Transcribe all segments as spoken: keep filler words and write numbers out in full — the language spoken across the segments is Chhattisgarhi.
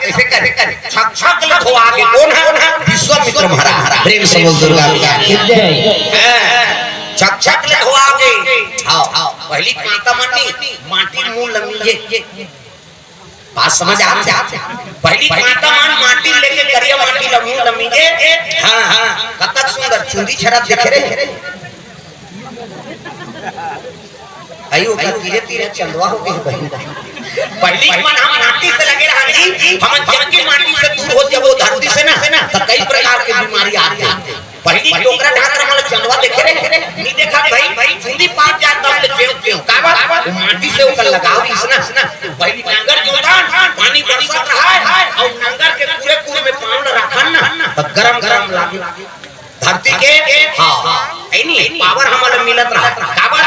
कइसे करे? छक छक ले धोआ के। कोन ह? विश्वामित्र महाराज। प्रेम से बोल दुर्गा मैया की। जय। हाँ, छक छक ले धोआ के। हाँ, पहली माता मन नी माटी मुँह ल मीजे। बात समझ आत हे? पहली माता मन माटी लेके करिया माटी ल मुँह ल मीजे। हाँ, हाँ, कतक सुंदर चुंदी छरत देखे रहे। अई ओकर तीरे तीरे चंदवा हो गे बहिन। पहली मन हम माटी से लगे रहन जी, हम जब के माटी से दूर हो जाबो धरती से ना, त कई प्रकार के बीमारी आथे। पहली डोकरा ढाकरा मन चंदवा देखे रहे, नी देखा भाई, चुंदी पात जात तब ले जेव जेव। का बात? वो माटी से ओकर लगाव रहिस ना। पहली नांगर जोतन, पानी बरसत रहय, अउ नांगर के पूरे पूरे में पाँव ल राखन ना, त गरम गरम लागे। धरती के, हाँ, ऐनी पावर हमन ल मिलत रहा। काबर?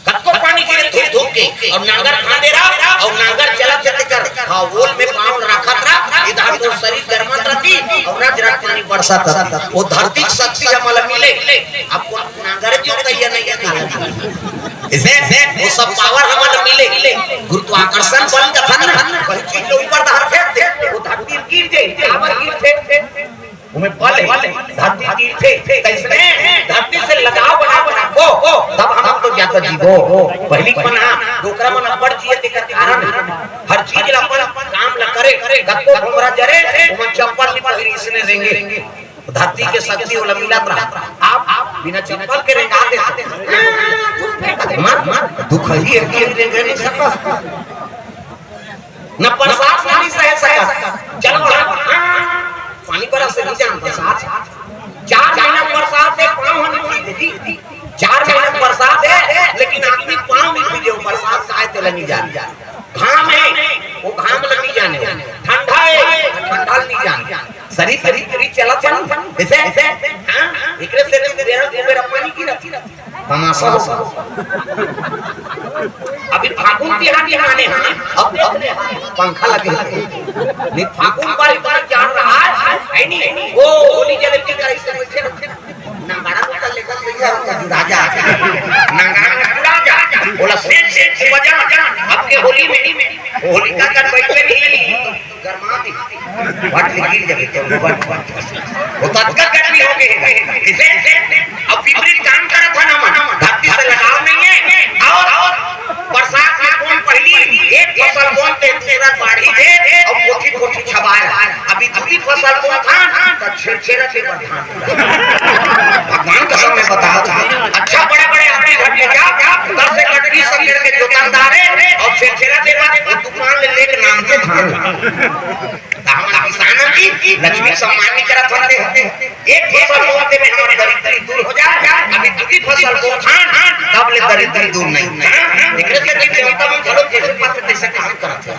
कतको पानी गिरे धूप धूप के, अउ नांगर फांदे रहा, अउ नांगर चलत हे तेकर, हाँ, ओल में पाँव राखत रहा, इधर तो शरीर गरमत रहती, अउ रात रात पानी बरसत रहती। वो धरती के शक्ति हमन ल मिले, अब कोन नांगर जोतइया नहीं है, काला नहीं। इसे, वो सब पावर हमन ल मिले, गुरुत्वाकर्षण बल कथन ना, वही चीज जो ऊपर धरथे, वो धरती गिर जाए, काबर गिरथे? ओमे बल हे, धरती गिरथे, तइसने धरती से लगाव बना के रखो, तब हम तो ज्यादा जीबो। पहली पन्हा डोकरा मन अब्बड़ जिए, तेकर कारण हर चीज ल अपन काम ल करे, कतको भोमरा जरे, ओमन चप्पल नी पहिरी, इसने रेंगे। धरती के शक्ति ओला मिलत रहा। आप बिना चप्पल के रेंगा देते। मत, मत, दुख ही है कि रेंगे नहीं सकत। न बरसात नहीं सह सकत। चलो, पानी बरस से नहीं जान बरसात। चार महीना बरसात हे, पाँव नहीं भीजे। चार महीना बरसात हे, लेकिन आदमी पाँव नहीं भीजे, बरसात का हे, तेला नहीं जान। घाम हे, वो घाम ल नहीं जाने। ठंडा हे, ठंडा ल नहीं जाने। शरीर, शरीर, शरीर चला, चला। जैसे, हाँ, एकरे से बेरा, बेरा पानी गिरत। तमाशा हो। अभी फागुन तिहार के माने हैं, अब, अब पंखा लगे हैं। नहीं, फागुन बारी बारी जान रहा है, है नहीं? वो होली जले के तरह से बैठे रहते हैं। नंगाड़ा में कर लेकर भैया, उनका जुड़ा जा। नंगाड़ा में जुड़ा जा। बोला, "सेठ, सेठ, बजा, बजा, अब के होली में, होलिका कर बैठ के नहीं।" गरमा दी। बट ले गिर जाबे तो बट, बट। वो तो अतका गर्मी हो गे हे। इसे, अब विपरीत काम करत हन हमन। धरती से लगाव नहीं हे। अउ बरसात में कोन पहली एक फसल बोन ते दूसरा बाढ़ी दे अउ कोठी कोठी छबाय। अभी दूसरी फसल बोन था त छेरछेरा के बरधान। भगवान कसम मैं बता था। अच्छा बड़े बड़े आदमी घर में जा, दस एकड़ बीस एकड़ के जोतनदार हे अउ छेरछेरा के बाद वो तूफान ले लेके नाम के धान। त हमन किसान जी लक्ष्मी सम्मान नहीं करत होते। एक फसल बोते में हमर दरिद्री दूर हो जाए, अभी दूसरी फसल बोथन, तब ले दरिद्री दूर नहीं। एकरे से कि देवता मन घलो जैसे पात्र तैसे काम करत हे।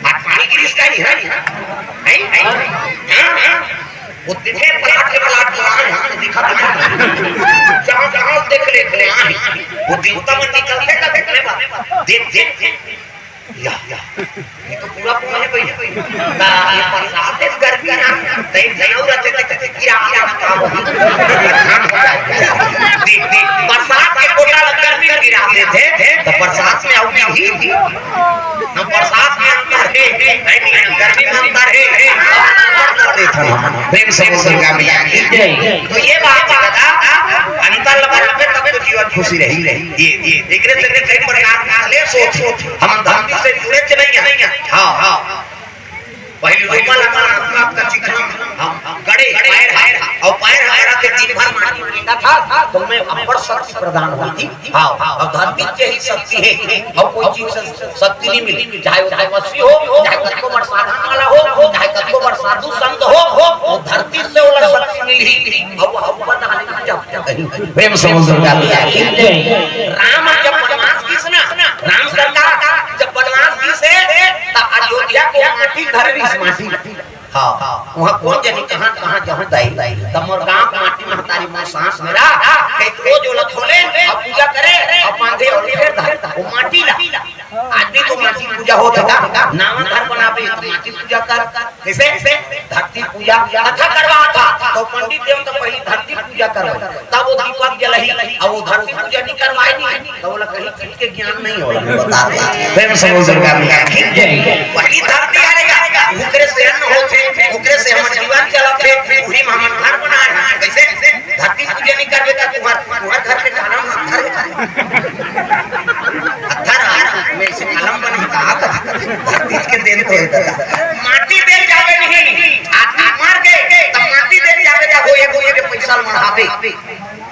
आज पानी गिरिस का नहीं है? नहीं? हाँ, हाँ। वो दिखे प्लाट के प्लाट बना है, हाँ, दिखा तो नहीं। जहाँ, जहाँ देख ले, बना है। वो देवता मन निकलते का देखने बा। देख, देख, देख। या, या। ये तो पूरा पूरा है भैया। ना, ये बरसात है, गर्मी ना, तो एक जनावर रहते थे, गिरा, गिरा, काम हो गया। देख, देख, बरसात के कोटा लग गर्मी में गिरा देते, तो बरसात में आओगी ही। हम बरसात में अंतर है, नहीं, नहीं, गर्मी में अंतर है। प्रेम से बोल दुर्गा मैया की। जय। तो ये बात है दादा, अंतर लगावे तब तो जीवन खुशी रही। ये, ये, एकरे से कई प्रकार का ले सोच, हम धरती से जुड़े च नहीं है। हाँ, हाँ। पहले रूपा लगा, रूपा का चिकन, हम गड़े, पैर है, और पैर हमारा के दिन भर माटी में लेटा था, तो मैं अब्बड़ शक्ति प्रदान हुई थी। हाँ, अब धरती से ही शक्ति है, और कोई चीज से शक्ति नहीं मिली, चाहे वो तपस्वी हो, चाहे कतको बड़ साधन वाला हो, चाहे कतको बड़ साधु संत हो, वो धरती से ओला शक्ति मिली, और वो ऊपर तक नहीं जा पाता। प्रेम से बोल दुर्गा मैया की। राम जब वनवास गिस ना, राम सरकार जब वनवास गिस हे, त अयोध्या के माटी धरे रहिस, माटी। हाँ, वहाँ कोन जनी कहाँ, कहाँ जहाँ दाई, त मोर गाँव के माटी महतारी मोर सांस मेरा, कई रोज ओला धोले, अउ पूजा करे, अउ बांधे अउ फेर धरे, वो माटी ला। आज भी तो माटी पूजा होत हे का? नावा घर बनाबे त माटी पूजा कर। कैसे? धरती पूजा। कथा करवा था, तो पंडित देव तो पहली धरती पूजा करवाई, तब वो दीपक जलही। अब वो धरती पूजा नहीं करवाई नहीं, तो बोला कहीं चीज के ज्ञान नहीं होला। बता दे। प्रेम से बोल दुर्गा मैया की। जय। पहली धरती बेटा, तुम्हार, तुम्हार घर के कॉलम पत्थर हे। पत्थर आ, मैं इसे कॉलम बने कहा था। धरती के देन थे दादा। माटी दे जावे नहीं, आदमी मर गए, तब माटी दे जावे, जा होए, होए के पैसा मढ़ावे।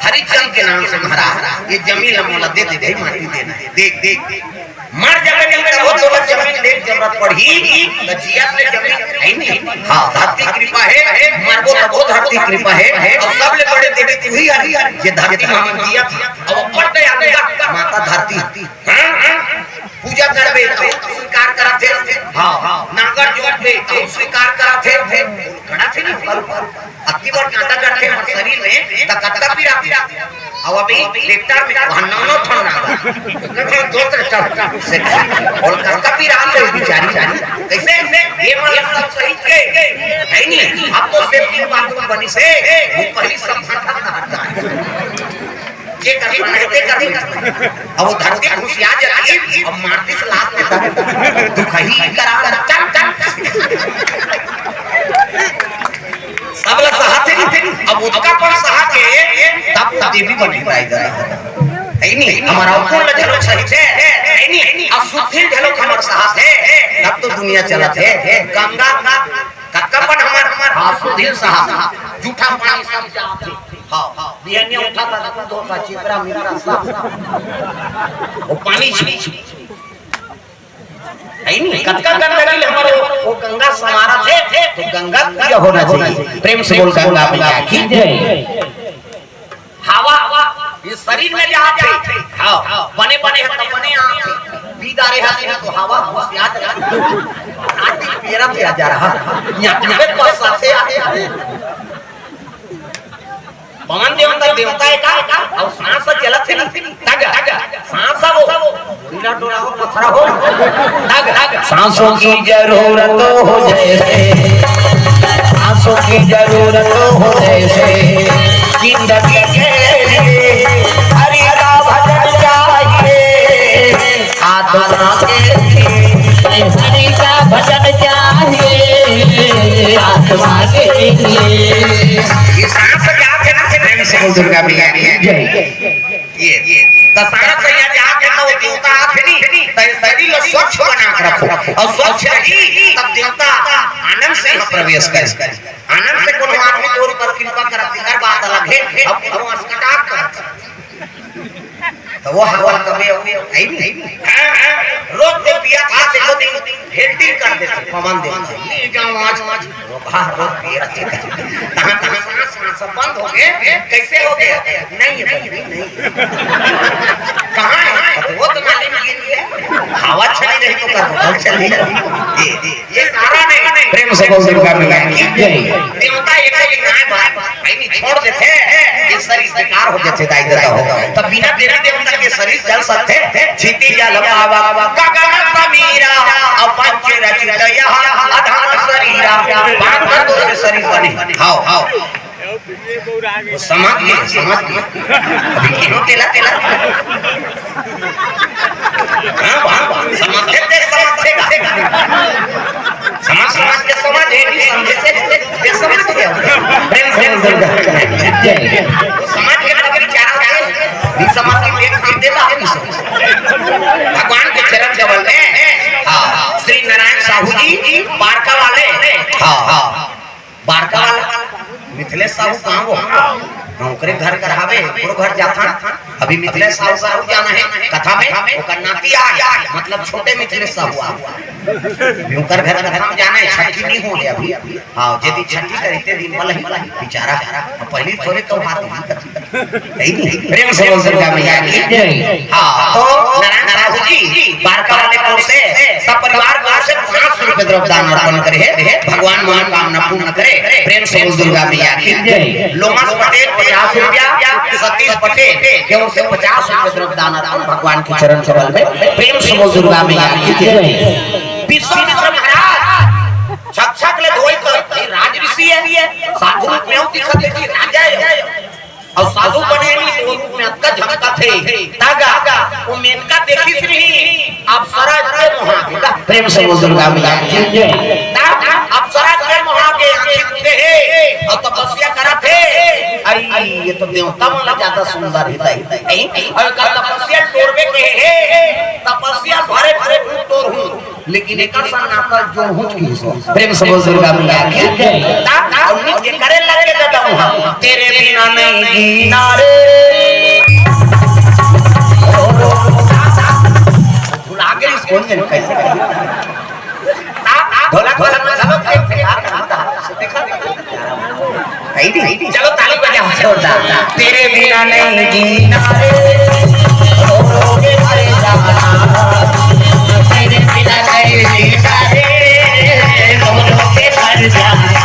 हरिचंद के नाम से महाराज, ये जमीन ला मोला दे दे, भाई, माटी देना है। देख, देख, देख। मर जाबे नहीं, तब वो तोला जमीन दे जरूरत पड़ही, तो जियत ले जमीन है नहीं। हाँ, धरती कृपा है, मरबो तब वो धरती कृपा है, और सबले बड़े देवी तू ही हरी, ये धरती में हम जियत, अब ऊपर दे आवेगा, माता धरती। हाँ, हाँ। पूजा करबे तो स्वीकार करत हे। हाँ, हाँ। नांगर जोतबे तो स्वीकार करत हे। खड़ा थे नहीं, पर, पर। अति बार कांटा करते हैं शरीर में, तो कतका पीरा। अब अभी ट्रैक्टर में वहाँ नौ नौ ठन नांगर। जोत रहे चल, चल, से। और कतका पीरा हम लोग बेचारी, कैसे? ये मतलब सब सही के, है नहीं? अब तो सेफ्टी बाथरूम बनी से, वो पहली सब भाटा हटता है। जे कर पाना है, ते कर ले। अब वो धरती खुशिया जाती है, अब मारती से लात में दम। तू कहीं करा, चल, चल। सब ला सहा थे, अब उतका पर सहा के, तब तो देवी बने भाई दादा। है नहीं, हमारा कुल झलक सही थे, है नहीं, अब सुखी झलक हमार सहा थे, तब तो दुनिया चलत है। गंगा, कतका पन हमार, हमार, हाँ, सुधीर साहब, जूठा पानी सब जात हे। हाँ, हाँ, बिहनिया उठा था, दूध होता, चिपरा, मिपरा, सब। वो पानी छी, छी। है नहीं, कतका गंदगी ले हमारे वो, वो गंगा संवारत हे, तो गंगा पूजा होना चाहिए। प्रेम से बोल, गंगा मैया की जय। हवा, हवा, ये शरीर में जात हे। हाँ, बने, बने हे, तब बने आत हे। पी डारे हे, तो हवा, हवा, याद रहा। आती पेरा पे आ जा रहा। यहाँ, यहाँ पे बस आते, आते, आते। पवन देवता, देवता हे का? और सांस चलत हे ना, तग, तग, सांस वो, डोला डोला हो, पथरा हो, तग, तग। सांसों की जरूरत हो जैसे, सांसों की जरूरत हो जैसे, जिंदगी के लिए हरि का भजन चाहिए, आत्मा के लिए हरि का भजन चाहिए, आत्मा के लिए। ये सांस जात हे ना, प्रेम से बोल दुर्गा मैया की जय। ये, ये। तो सांस यहाँ जात हे ना, वो देवता आत हे नहीं, तो ये शरीर को स्वच्छ बना के रखो। और स्वच्छ रही, तब देवता आनंद से यहाँ प्रवेश करे। आनंद से कोनो आदमी तोर पर कृपा करत, एकर बात अलग हे। अब, अब असकटात करत। तो वो हवा कबे अउ, है नहीं? हाँ, हाँ। रोज तो पिया था, देखो दिन हेल्टिंग कर देते, पवन देवता। ले जाओ आज, आज। वो बाहर रोज पिए रहते थे। कहाँ, कहाँ सांस, सांस बंद हो गए, कैसे हो गया? नहीं, नहीं, नहीं। कहाँ है? वो तो नाली में गिर गया। हवा चली रही तो कर, हवा चली रही। ये, ये। ये कारण है। प्रेम से बोल दुर्गा मैया की जय। देवता एक एक नाय बाय, भाई नहीं छोड़ देते, ये शरीर बेकार हो जाते, दाई देता हो। तब बिना देवी देवता के शरीर चल सकते, क्षिति जल पावा, गगन समीरा, और पंच रचित यह अधम शरीरा। पांच तत्व से शरीर बने। हाव, हाव। वो समझ गए, समझ गए। अभी क्यों तेला, तेला? हाँ, वाह, वाह, समझे थे, समझे थे। समझ, समझ के समझ, ये नहीं समझे से, ये समझ गया। प्रेम से बोल दुर्गा। वो समझ के तो बेचारा होता है, नहीं समझ के देख, देख देता है, नहीं समझ। भगवान के चरण कमल में, हाँ, श्री नारायण साहू जी, बारका वाले, हाँ, हाँ। बारका वाला मिथिलेश साहू कहाँ वो? हाँ, ओकरे घर कर हवे, ओकरो घर जाथन। अभी मिथिलेश साहू का अउ जाना है कथा में, ओकर नाती आ, मतलब छोटे मिथिलेश साहू आ। अभी ओकर घर कथा में जाना है, छठी नहीं हो है अभी। हाँ, यदि छठी करी ते दिन वाला ही बेचारा, पहली थोड़े तो बात नहीं करती। यही नहीं? प्रेम से बोल दुर्गा मैया की जय। हाँ, तो नारायण साहू जी बारका वाले की ओर से सपरिवार की ओर से पाँच सौ रुपए द्रव्य दान अर्पण करे हैं। भगवान मनोकामना पूर्ण करे। प्रेम से बोल दुर्गा मैया की जय। लोमस पटेल पचास रुपया, सतीश पटेल की ओर से पचास रुपए द्रव्य दान अर्पण भगवान के चरण कमल में। प्रेम से बोल दुर्गा मैया की जय। विश्वामित्र महाराज छक छक ले धोई कर, ये राज ऋषि है, साधु रूप में हो दिखत है कि राजा है। अउ साधु बने नहीं, वो रूप में अतका झमकत हे। तागा, वो मेनका देखिस नहीं, अप्सरा के मोहा के। प्रेम से बोल दुर्गा मैया की जय। तागा, अप्सरा के मोहा के आँखी खुले हे, अउ तपस्या करत हे। अरे, ये तो देवता मन ला ज्यादा सुंदर हे दाई। नहीं? अउ एकर तपस्या ल टोरबे कहे हे, तपस्या भरे भरे टोरहूं, लेकिन एकर संग नाता ल जोड़हूं कहिस। प्रेम से बोल दुर्गा मैया की। ता, ता, अउ नीचे करे लगे दादा वहां, तेरे बिना नहीं जीना रे। भुला गे इसको, नहीं, कैसे? ढोलक वाला में घलो एक प्रकार का होता है। देखा? नहीं, नहीं, चलो ताली बजाओ जोरदार। तेरे बिना नहीं जीना रे, रो रो के मर जाना। तेरे बिना नहीं जीना रे, रो रो के मर जाना।